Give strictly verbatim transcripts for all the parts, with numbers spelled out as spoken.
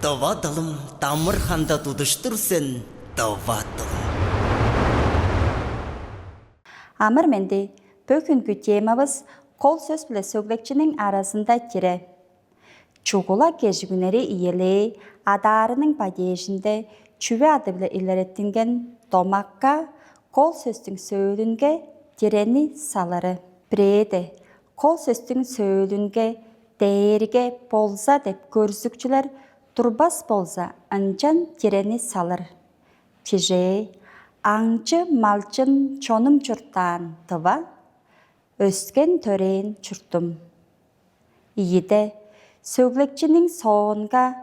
Дывадылым, дамыр ханда тудуштур сен, дывадылым. Амыр менди, бөгүнгү темавыс кол сөс биле сөглегчиниң аразында тире. Чугула кежигүнери иелээ адаарының падежинде чүве ады-биле илереттинген домакка кол сөстүң сөөлүнге тирени салыры. Бирээде кол сөстүң сөөлүнге дээрге болза деп көрзүкчүлер турбас болза, ынчан тирени салыр. Чижээ, аңчы малчын чонум чурттаан дыва, өскен төрээн чуртум. Ийиде сөглегчиниң соонга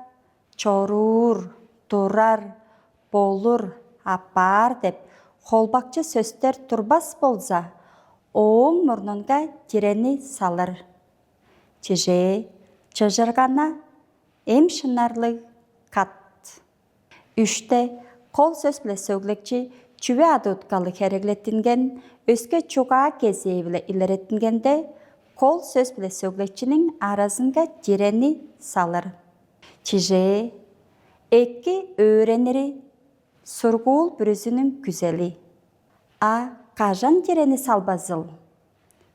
чоруур, турар, болур, аппаар деп холбакчы сөстер турбас болза, ооң мурнунга тирени салыр. Чижээ, чыжыргана, эм шынарлыг, кат. Үште кол сөс биле сөглегчи чүве адыыткалы хереглеттинген өске чугаа кезээ-биле илереттингенде, кол сөс биле сөглегчиниң аразынга тирени салыр. Чижээ, эки өөренири сургуул бүрүзүнүң күзели. А кажан тирени салбазыл?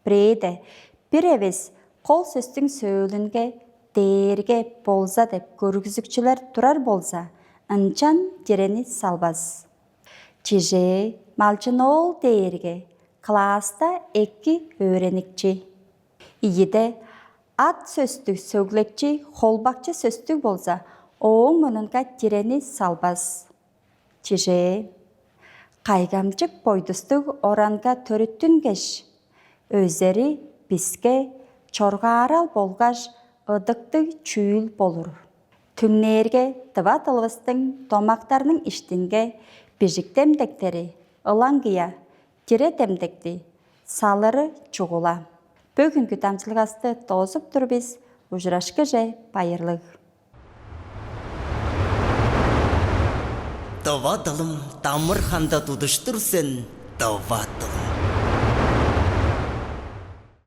Бирээде бир эвес кол сөстүң сөөлүнге дээрге болза деп көргүзүкчүлер турар болза, ынчан тирени салбас. Чижээ, малчын оол дээрге класста эки өөреникчи. Ийиде ат сөстүг сөглегчи холбакчы сөстүг болза, ооң мурнунга тирени салбас. Чижээ, кайгамчык бойдустуг оранга төрүттүнгеш, өзери биске чоргаарал болгаш ыдыктыг чүүл болур. Түңнээрге дыва дылывыстың домактарның иштинге бижик демдектери, ылаңгыя, тире демдекти салыры чугула. Бөгүнгү дамчылгасты доозуп тур бис. Ужурашкыже, байырлыг. Дывадылым, дамыр ханда тудуштур сен, дывадылым.